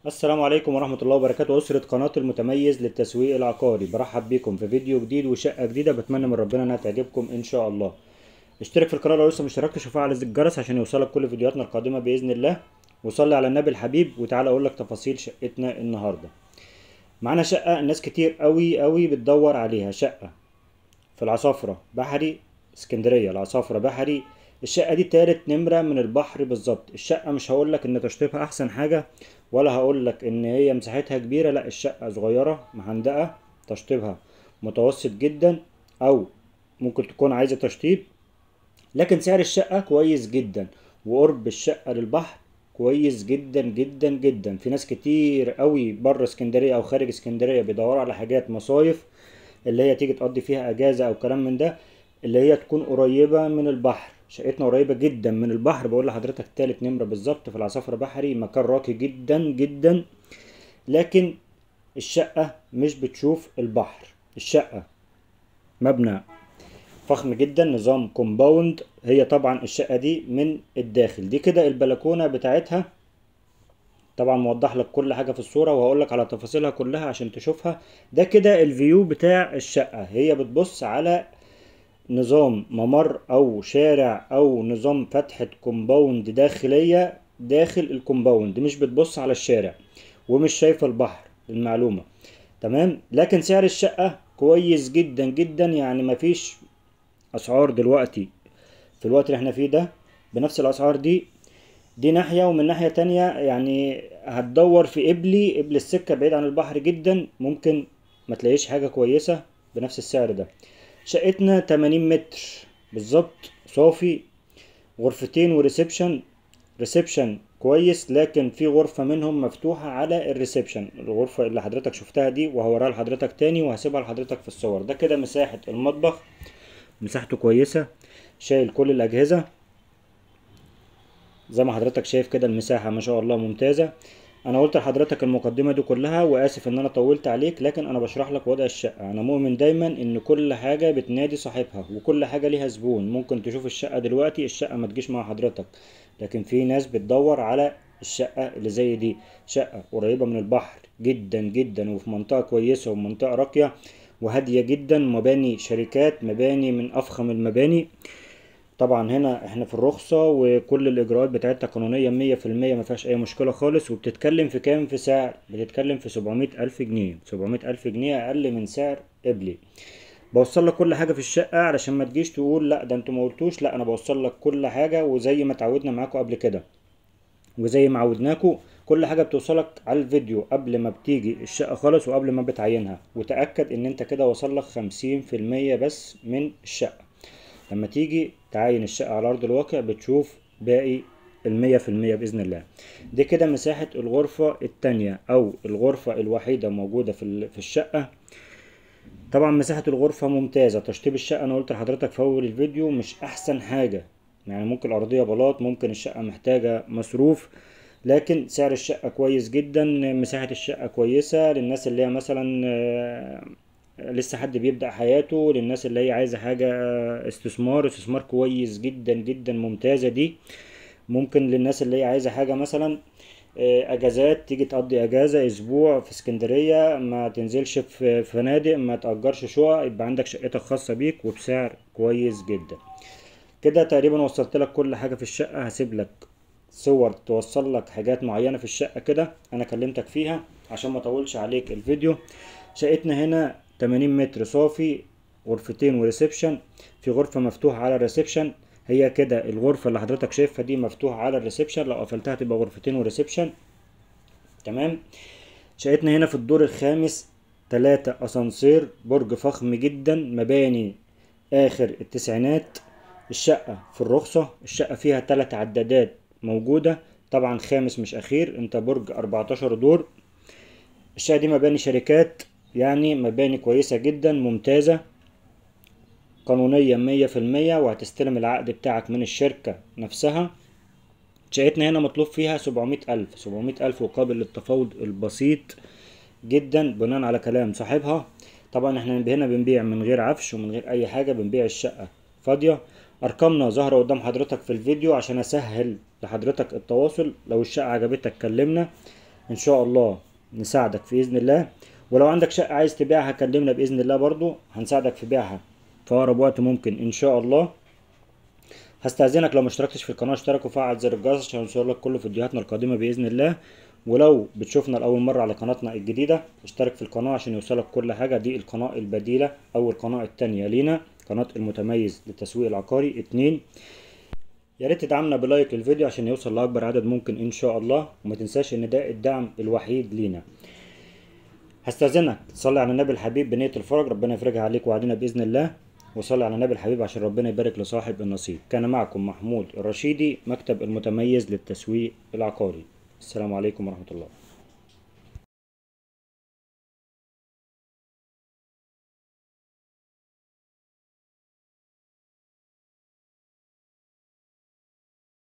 السلام عليكم ورحمة الله وبركاته. أسرة قناة المتميز للتسويق العقاري، برحب بكم في فيديو جديد وشقة جديدة. بتمنى من ربنا انها تعجبكم ان شاء الله. اشترك في القناة لو لسه مشتركتش وفعل زر الجرس عشان يوصلك كل فيديوهاتنا القادمة بإذن الله. وصلي على النبي الحبيب وتعالى اقول لك تفاصيل شقتنا النهاردة. معانا شقة الناس كتير قوي قوي بتدور عليها، شقة في العصافرة بحري اسكندرية، العصافرة بحري. الشقة دي تالت نمرة من البحر بالظبط. الشقة مش هقولك ان تشطيبها احسن حاجة، ولا هقولك ان هي مساحتها كبيرة، لا الشقة صغيرة محندقة، تشطيبها متوسط جدا او ممكن تكون عايزة تشطيب، لكن سعر الشقة كويس جدا وقرب الشقة للبحر كويس جدا جدا جدا. في ناس كتير قوي بره اسكندرية او خارج اسكندرية بيدوروا على حاجات مصايف اللي هي تيجي تقضي فيها اجازة او كلام من ده، اللي هي تكون قريبة من البحر. شقتنا قريبة جدا من البحر، بقول لحضرتك تالت نمرة بالظبط في العصافرة بحري، مكان راقي جدا جدا، لكن الشقة مش بتشوف البحر. الشقة مبنى فخم جدا، نظام compound. هي طبعا الشقة دي من الداخل، دي كده البلكونة بتاعتها، طبعا موضح لك كل حاجة في الصورة وهقول لك على تفاصيلها كلها عشان تشوفها. ده كده ال view بتاع الشقة، هي بتبص على نظام ممر او شارع او نظام فتحة compound داخلية داخل ال compound، مش بتبص على الشارع ومش شايفة البحر المعلومة، تمام. لكن سعر الشقة كويس جدا جدا، يعني مفيش اسعار دلوقتي في الوقت اللي احنا فيه ده بنفس الاسعار دي. دي ناحية، ومن ناحية تانية يعني هتدور في قبلي، قبل السكة بعيد عن البحر جدا، ممكن ما تلاقيش حاجة كويسة بنفس السعر ده. شقتنا 80 متر بالظبط صافي، غرفتين و reception. reception كويس، لكن في غرفة منهم مفتوحة على ال reception، الغرفة اللي حضرتك شفتها دي وهوريها لحضرتك تاني وهسيبها لحضرتك في الصور. ده كده مساحة المطبخ، مساحته كويسة، شايل كل الأجهزة زي ما حضرتك شايف كده، المساحة ما شاء الله ممتازة. انا قلت لحضرتك المقدمة دي كلها، واسف ان انا طولت عليك، لكن انا بشرح لك وضع الشقة. انا مؤمن دايما ان كل حاجة بتنادي صاحبها وكل حاجة ليها زبون. ممكن تشوف الشقة دلوقتي، الشقة ما تجيش مع حضرتك، لكن في ناس بتدور على الشقة اللي زي دي، شقة قريبة من البحر جدا جدا وفي منطقة كويسة ومنطقة راقية وهادية جدا، مباني شركات، مباني من افخم المباني. طبعا هنا احنا في الرخصة وكل الاجراءات بتاعتها قانونية 100%، ما فيهاش اي مشكلة خالص. وبتتكلم في كام في سعر؟ بتتكلم في 700,000 جنيه، 700,000 جنيه اقل من سعر قبلي. بوصل لك كل حاجة في الشقة علشان ما تجيش تقول لا ده انتوا ما قلتوش، لا انا بوصل لك كل حاجة، وزي ما اتعودنا معاكم قبل كده وزي ما عودناكم كل حاجة بتوصلك على الفيديو قبل ما بتيجي الشقة خالص وقبل ما بتعينها. وتأكد ان انت كده وصل لك 50% بس من الشقة. لما تيجي تعاين الشقة على أرض الواقع بتشوف باقي 100% بإذن الله. دي كده مساحة الغرفة التانية أو الغرفة الوحيدة موجودة في الشقة. طبعا مساحة الغرفة ممتازة. تشطيب الشقة أنا قلت لحضرتك في أول الفيديو مش أحسن حاجة، يعني ممكن الأرضية بلاط، ممكن الشقة محتاجة مصروف، لكن سعر الشقة كويس جدا، مساحة الشقة كويسة للناس اللي هي مثلا لسه حد بيبدأ حياته، للناس اللي هي عايزة حاجة استثمار، استثمار كويس جدا جدا ممتازة دي. ممكن للناس اللي هي عايزة حاجة مثلا اجازات، تيجي تقضي اجازة اسبوع في اسكندرية، ما تنزلش في فنادق، ما تأجرش شقق، يبقى عندك شقتك خاصة بيك وبسعر كويس جدا. كده تقريبا وصلت لك كل حاجة في الشقة. هسيب لك صور توصل لك حاجات معينة في الشقة كده انا كلمتك فيها عشان ما اطولش عليك الفيديو. شقتنا هنا 80 متر صافي، غرفتين و reception، في غرفة مفتوحة على ال reception. هي كده الغرفة اللي حضرتك شايفها دي مفتوحة على ال reception، لو قفلتها تبقى غرفتين و reception، تمام. شقتنا هنا في الدور الخامس، 3 اسانسير، برج فخم جدا، مباني اخر التسعينات. الشقة في الرخصة، الشقة فيها 3 عدادات موجودة، طبعا خامس مش اخير، انت برج 14 دور. الشقة دي مباني شركات، يعني مباني كويسة جدا ممتازة، قانونية 100%، وهتستلم العقد بتاعك من الشركة نفسها. شقتنا هنا مطلوب فيها 700,000، 700,000 وقابل للتفاوض البسيط جدا بناء على كلام صاحبها. طبعا احنا هنا بنبيع من غير عفش ومن غير اي حاجة، بنبيع الشقة فاضية. ارقامنا ظاهرة قدام حضرتك في الفيديو عشان اسهل لحضرتك التواصل. لو الشقة عجبتك كلمنا، ان شاء الله نساعدك في باذن الله. ولو عندك شقة عايز تبيعها كلمنا باذن الله، برضو هنساعدك في بيعها في اقرب وقت ممكن ان شاء الله. هستأذنك لو ما اشتركتش في القناة اشترك وفعل زر الجرس عشان يوصلك كل فيديوهاتنا القادمة بإذن الله. ولو بتشوفنا لأول مرة على قناتنا الجديدة اشترك في القناة عشان يوصلك كل حاجة. دي القناة البديلة أو القناة التانية لينا، قناة المتميز للتسويق العقاري 2. يا ريت تدعمنا ب like للفيديو عشان يوصل لأكبر عدد ممكن إن شاء الله، وما تنساش إن ده الدعم الوحيد لينا. هستأذنك تصلي على النبي الحبيب بنية الفرج، ربنا يفرجها عليك وعلينا بإذن الله، وصلي على النبي الحبيب عشان ربنا يبارك لصاحب النصيب. كان معكم محمود الرشيدي، مكتب المتميز للتسويق العقاري. السلام عليكم ورحمة الله.